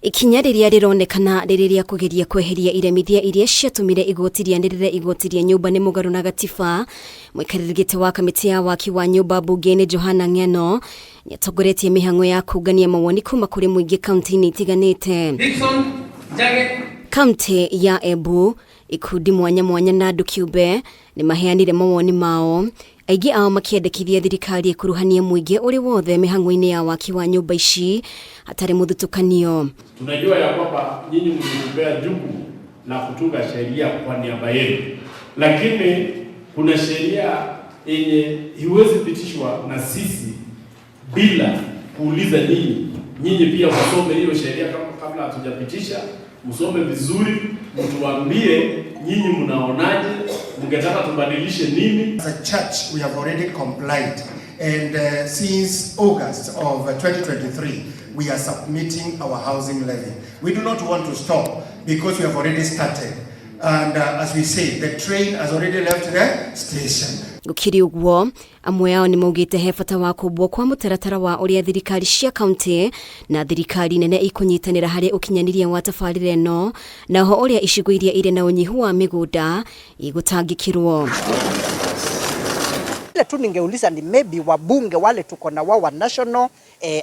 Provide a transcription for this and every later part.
Ikinya rĩrĩa rĩronekana rĩrĩ rĩa kũgeria kweheria iremithia iria ciatũmire igoti rĩanĩrĩre igoti rĩa nyũmba nĩ mũgarũ na gatiba. Mũikarĩri gĩtĩ wa kamĩtĩ ya waki wa nyũmba mbunge-inĩ Johana Ng'eno nĩatongoretie mĩhang'o ya kũngania mawoni kuma kũrĩ mũingĩ kaunti-inĩ itiganĩte. Dickson Njage. Kaunti ya Embu, ikundi mwanya mwanya na andũ kĩũmbe nĩ maheanire mawoni mao, aingĩ ao makĩendekithia thirikari ĩkuruhanie mũingĩ ũrĩ wothe mĩhang'o-inĩ ya waki wa nyũmba ici hatarĩ mũthutũkanio. Tunajua ya kwamba nyinyi mlitupea jukumu la kutunga sheria kwa niaba yenu, lakini kuna sheria yenye hiwezi pitishwa na sisi bila kuuliza nyinyi. Nyinyi pia msome hiyo sheria kabla hatujapitisha, msome vizuri, mtuambie nyinyi mnaonaje, mngetaka tubadilishe nini. As a church we have already complied, and since August of 2023 we are submitting our housing levy. We do not want to stop because we have already started, and as we say, the train has already left the station. Gũkĩrĩ ũguo, amwe ao nĩ maugĩte he bata wa kũmbwo kwa mũtaratara wa ũrĩa thirikari cia kaunti na thirikari nene ikũnyitanĩra harĩ ũkinyanĩria wa tabarĩra ĩno, na oho ũrĩa icigo iria irĩ na ũnyihu wa mĩgũnda igũtangĩkĩrwo. Ile tu ningeuliza ni maybe wabunge wale tuko na wao wa National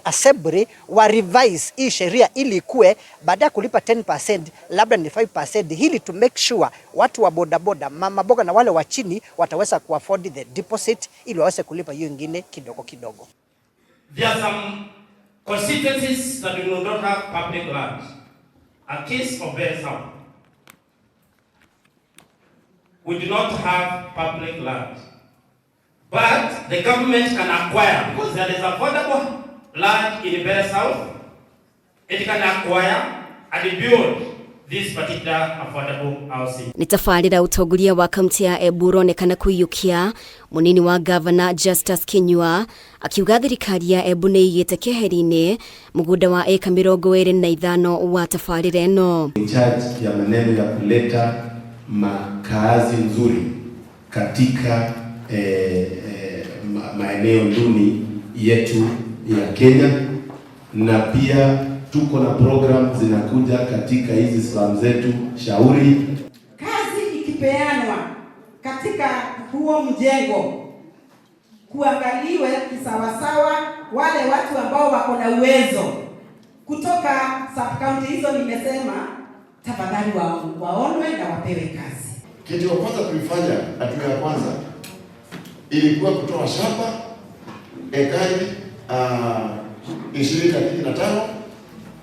Assembly wa revise hii sheria ili ikue baada ya kulipa 10% labda ni 5%, ili to make sure watu wa bodaboda, mama mboga na wale wa chini wataweza ku afford the deposit ili waweze kulipa hiyo ingine kidogo kidogo. There are some constituencies that do not have public land. A case of Mbeere South. We do not have public land. But the government can acquire, because there is affordable land in Mbeere South, it can acquire and build this particular affordable housing. Nĩ tabarĩra ũtongoria wa kaunti ya Embu ũronekana kũiyũkia mũnini wa gavana Justus Kinyua akiuga thirikari ya Embu nĩ ĩigĩte keheri-inĩ mũgũnda wa ĩka 25 wa tabarĩra ĩno. In charge ya maneno ya kuleta makaazi nzuri katika maeneo duni yetu ya Kenya, na pia tuko na program zinakuja katika hizi slum zetu Shauri. Kazi ikipeanwa katika huo mjengo kuangaliwe kisawasawa wale watu ambao wako na uwezo kutoka sub county hizo nimesema, tafadhali waonwe na wapewe kazi. Kitu ya kwanza tulifanya, hatua ya kwanza ilikuwa kutoa shamba ekari 25,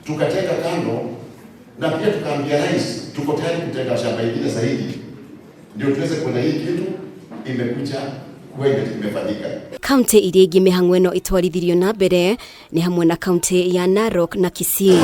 tukatenga kando, na pia tukaambia rais tuko tayari kutenga shamba ingine zaidi ndio tuweze kuona hii kitu imekuja kuwa imefanyika. Kaunti iria ingĩ mĩhang'o ĩno ĩtwarithirio na mbere nĩ hamwe na kaunti ya Narok na Kisii.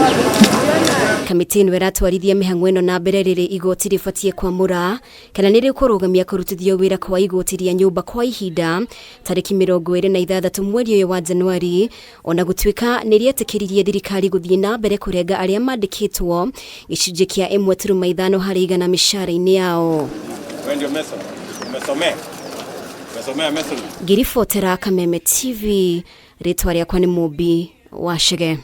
Kamĩtĩ ĩno ĩratwarithia mĩhang'o ĩno na mbere rĩrĩ igoti rĩbatiĩ kwamũra kana nĩ rĩkũrũgamia kũrutithio wĩra kwa igoti rĩa nyũmba kwa ihinda tarĩki 26 mweri ũyũ wa Januari, ona gũtuĩka nĩ rĩetĩkĩririe thirikari gũthiĩ na mbere kũrenga arĩa mandĩkĩtwo gĩcunjĩ kĩa 1.5 harĩ igana mĩcara-inĩ yao. Wewe ndio Mason. Umesomea. Umesomea Mason. Ngĩribotera Kameme TV, rĩtwa rĩakwa nĩ Mũmbi wa Chege.